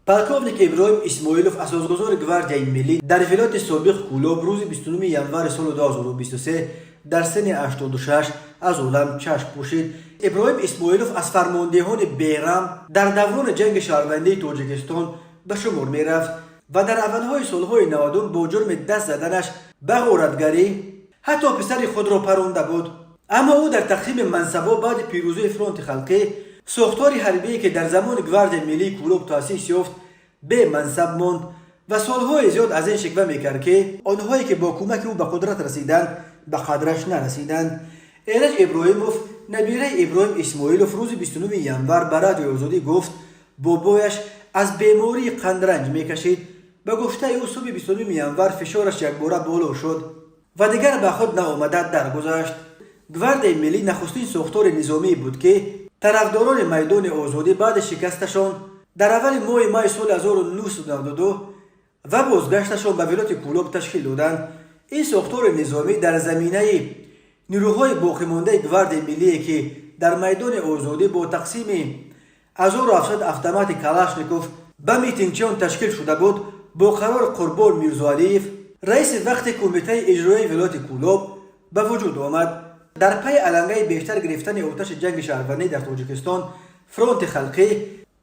Полковник Иброҳим Исмоилов, асосгузори Гвардияи миллӣ дар вилояти собиқ Кӯлоб, рӯзи 29 январи соли 2023 дар синни 86 аз олам чашм пӯшид. Иброҳим Исмоилов аз фармондеҳони бераҳм дар даврони ҷанги шаҳрвандии Тоҷикистон ба шумор мерафт ва дар аввалҳои солҳои 90-ум бо ҷурми даст заданаш ба ғоратгарӣ ҳатто писари худро паронда буд. Аммо ӯ дар тақсими мансабҳо баъди пирӯзии Фронти халқӣ, сохтори ҳарбие, ки дар замони Гвардияи миллии Кӯлоб таъсис ёфт, бемансаб монд ва солҳои зиёд аз ин шиква мекард, ки онҳое, ки бо кӯмаки ӯ ба қудрат расиданд, ба қадраш нарасиданд. Эраҷ Иброҳимов, набираи Иброҳим Исмоилов, рӯзи 29 январ ба Радиои Озодӣ гуфт, бобояш аз бемории қанд ранҷ мекашид. Ба гуфтаи ӯ, субҳи 29 январ фишораш якбора боло шуд ва дигар ба худ наомада даргузашт. Гвардияи миллӣ нахустин сохтори низомие буд, ки тарафдорони Майдони озодӣ баъди шикасташон дар аввали моҳи майи соли 1992 ва бозгашташон ба вилояти Кӯлоб ташкил доданд. Ин сохтори низомӣ дар заминаи нирӯҳои боқимондаи Гвардияи миллие, ки дар Майдони озодӣ бо тақсими 1700 автомати Калашников ба митингчиён ташкил шуда буд, бо қарори Қурбон Мирзоалиев, раиси вақти Кумитаи иҷроияи вилояти Кӯлоб, ба вуҷуд омад. Дар пайи алангаи бештар гирифтани оташи ҷанги шаҳрвандӣ дар Тоҷикистон, Фронти халқӣ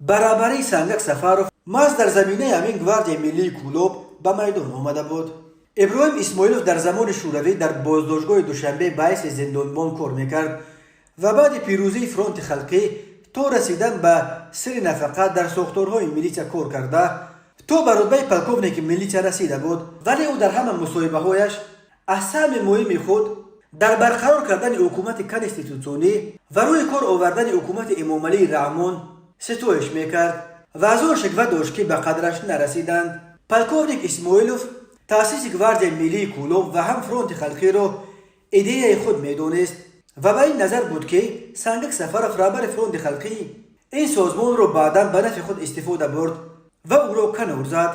ба раҳбарии Сангак Сафаров маҳз дар заминаи ҳамин Гвардияи миллии Кӯлоб ба майдон омада буд. Иброҳим Исмоилов дар замони Шӯравӣ дар боздоштгоҳи Душанбе ба ҳайси зиндонбон кор мекард ва баъди пирӯзии Фронти халқӣ то расидан ба синни нафақа дар сохторҳои милитсия кор карда, то ба рутбаи полковники милитсия расида буд. Вале ӯ дар ҳама мусоҳибаҳояш аз саҳми муҳими худ дар барқарор кардани ҳукумати конститутсионӣ ва рӯи кор овардани ҳукумати Эмомалии Раҳмон ситоиш мекард ва аз он шиква дошт, ки ба қадраш нарасиданд. Полковник Исмоилов таъсиси Гвардияи миллии Кӯлоб ва ҳам Фронти халқиро идеяи худ медонист ва ба ин назар буд, ки Сангак Сафаров, раҳбари Фронти халқӣ, ин созмонро баъдан ба нафъи худ истифода бурд ва ӯро канор зад.